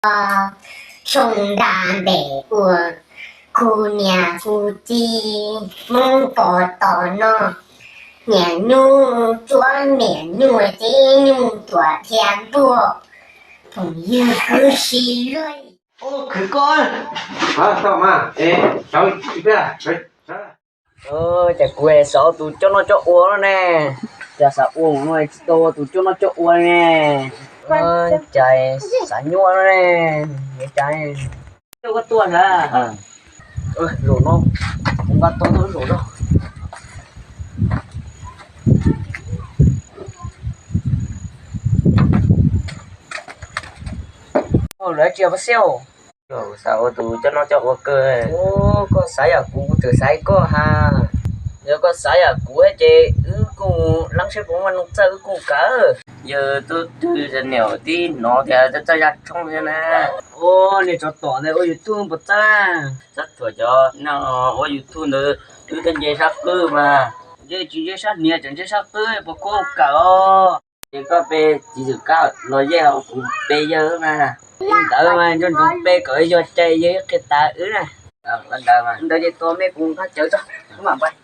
Tshooj nra npem ua khu niam hu txij, Hmoob pos tos noj niam nyuj, tsuab niam nyuj, txiv nyuj tuam thiab npuaj, phoom ywg kwv si luaj. Khwv koj, tau mas, cas kuv xav ua tus coj noj coj ua no ne, cas xav ua no tsis tau ua tus coj noj coj ua ne, cas xav nyuaj no ne, cas koj tuaj na, zaum no kuv nqa tau zaum no. Lawv tsis pab xauj. Xav ua tus coj noj coj ua kawg. Koj xav yam kuv, kuv tseem xav koj ha. Yog koj xav yam kuv ces wb kuj leeb seb puas muaj nuj txawj wb kuj kawm. Yog tub twg niam tib hnov tias txawj zaj tshoob thiab na. Ua niag tsov tom ntawd ua YouTube puas txawj? Txawj, tsuas cov neeg ua YouTube ntawd wb thiaj nce sab qwb mas. Nce tsis nce sab hniav, tseem nce sab qwb puas kub kawm os. Ces koj pe txiv xwm kab los yej, kuv pe yawg mas. Li ntawd mas nco ntsoov pe kom yog cai yog ib qhia tas wb na. Ntawd ces tua mej kuv nqa cawv tso, wb mam npaj.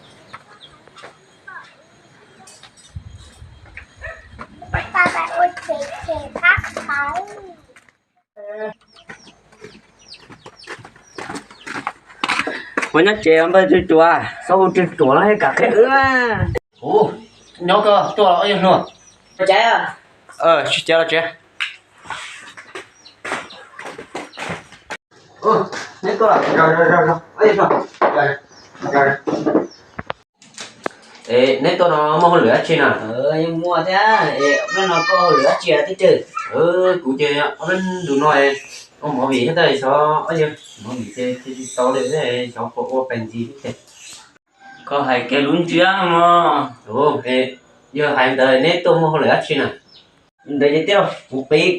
Puas nyob tsev npawg Tswv Tuam? Txhob hu Tswv Tuam los thiaj kam qhia wb. Nyob koj tuaj los ob yawg hluas? Tsis cav los tsev. Neb tuaj no muaj hauj lwm dab tsi na? Yeej muaj thiab, no koj hauj lwm dab tsi tib teg? Kuv ces ob peb ntu no ua movie thiab tab xyov ob yawg movie ces tsis tau li thiab, xyov puas ua pes ntxiv thiab ces. Koj hais kiag lub ntsiab mog. Yog hais ntawd neb tuaj muaj hauj lwm dab tsi na? Ntawd ces tij laug kuv qiv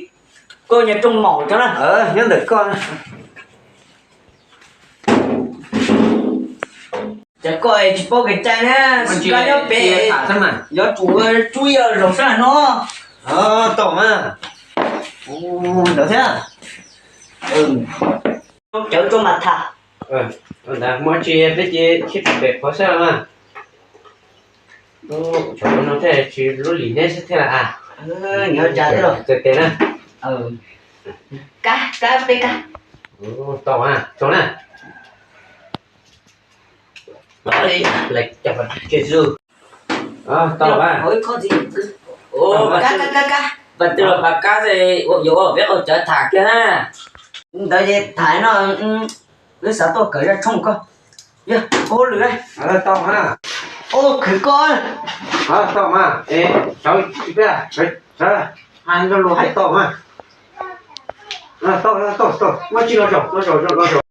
koj nyuag rooj maum tso na. Nyob ntawm koj. Ces koj tsis paub kev cai na, koj nyob pem, yuav tsum tsub yawg zaum sab no. Tau mas. Ntawd thiab. Cawv rau mas tham. Ntawd muaj tsi peb ces sib pem qhov sab mas. Cov no thiaj tsis lub lim neb xwb thiab a. Txawm tes na. Kab, kab, peb kab. Tau mas, tau na. Tau mas. Pas twg los pas kab, yuav ua peb qhov cawv tham kiag na. Ntawd ces tham no, wb xav tuaj kawm zaj tshoob koj. Yog, ua hauj lwm na. Tau mas. Ua khwv koj. Tau mas, sawv tsis peb, sawv, hais zoo lus hais tau mas. Tau, tau, tau, muaj tsi los zaum, los zaum, los zaum.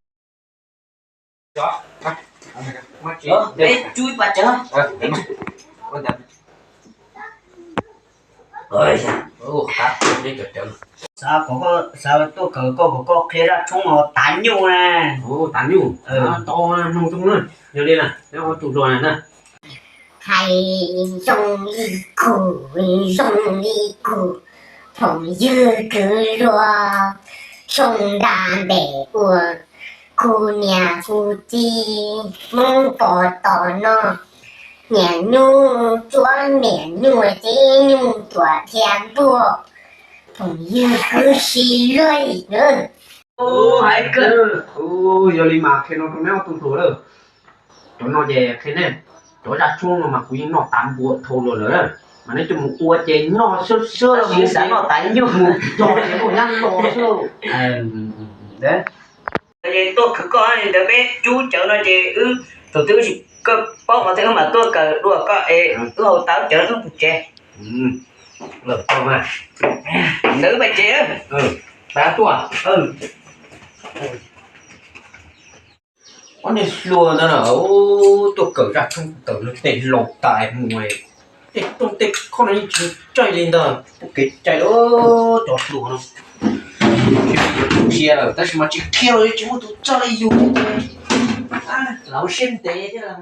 Peb tsub ib pas cawv. Xav kom koj, xav tuaj kawm koj kom koj qhia zaj tshoob os, tav nyuj na. Tav nyuj. Tau, nug tau na, yog li na, neb ob tug hluas na. Hais zoo li kuv, zoo li kuv, phoom ywg kwv luag, tshooj nra npem ua, khu niam hu txij, Hmoob pos tos noj niam nyuj, tsuab niam nyuj, txiv nyuj tuam thiab npuaj, phoom ywg kwv si luaj na. Hais kawg. Yog li mas qhia no rau neb ob tug hluas lawm. Cov no ces qhia nej, cov zaj tshoob no mas kuv yeej noj tas npua dhau los lawm, mas neb coj mus ua ces noj xwb xwb los mus xav noj tas nyuj mus tso ces muaj nyab los xwb lauj. Tuaj khwv koj li ntawd, peb cub cawv no ces wb thaum twg wb tsis kawm paub qhov twg wb mam tuaj kawm dua koj es wb haus tas cawv wb mus tsev. Ntawd wb pais tsev. Pab tuaj. Ob niag hluas ntawd na, tuaj kawm zaj tshoob kawm luag tej laus tas mus, tej rooj tej khoj no yeej tsis txawj li ntag, muaj kev cai cov hluas no. Tsis muaj tus txawj li yus, lawv siab ntev thiab.